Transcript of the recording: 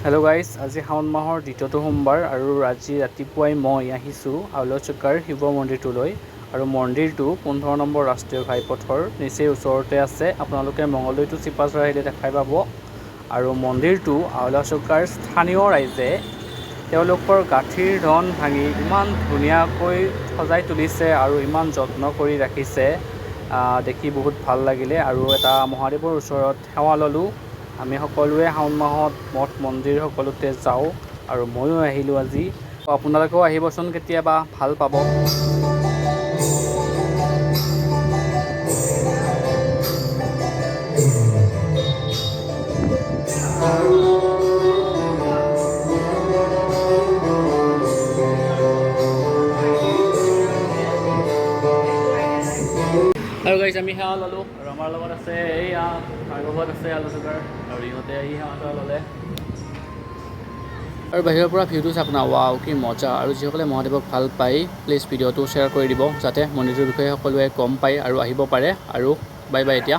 Hello' guys, আজি শাওণ মাহৰ দ্বিতীয়টো সোমবাৰ আৰু আজি ৰাতিপুৱাই মই আহিছোঁ আউলাচুকাৰ শিৱ মন্দিৰটোলৈ। আৰু মন্দিৰটো 15 নম্বৰ ৰাষ্ট্ৰীয় ঘাইপথৰ নিচেই ওচৰতে আছে। আপোনালোকে মঙলদৈ টু চিপাঝাৰ আহিলে দেখাই পাব। আৰু মন্দিৰটো আউলাচুকাৰ স্থানীয় ৰাইজে তেওঁলোকৰ গাঁঠিৰ ধন ভাঙি ইমান ধুনীয়াকৈ সজাই তুলিছে আৰু ইমান যত্ন কৰি ৰাখিছে, দেখি বহুত ভাল লাগিলে। আৰু এটা মহাদেৱৰ ওচৰত সেৱা ল'লোঁ। আমি সকলোৱে শাওণ মাহত মঠ মন্দিৰ সকলোতে যাওঁ আৰু ময়ো আহিলোঁ আজি। আপোনালোকেও আহিবচোন কেতিয়াবা, ভাল পাব। আৰু গাইজ, আমি সেৱা ল'লোঁ আৰু আমাৰ লগত আছে এইয়া ভাৰ্গৱত আছে আলোচকাৰ আৰু ইহঁতে আহি সেৱা চেৱা ল'লে। আৰু বাহিৰৰ পৰা ভিউটো চাওক না, ৱাও কি মজা। আৰু যিসকলে মহাদেৱক ভাল পায় প্লিজ ভিডিঅ'টো শ্বেয়াৰ কৰি দিব, যাতে মন্দিৰটোৰ বিষয়ে সকলোৱে গম পায় আৰু আহিব পাৰে। আৰু বাই বাই এতিয়া।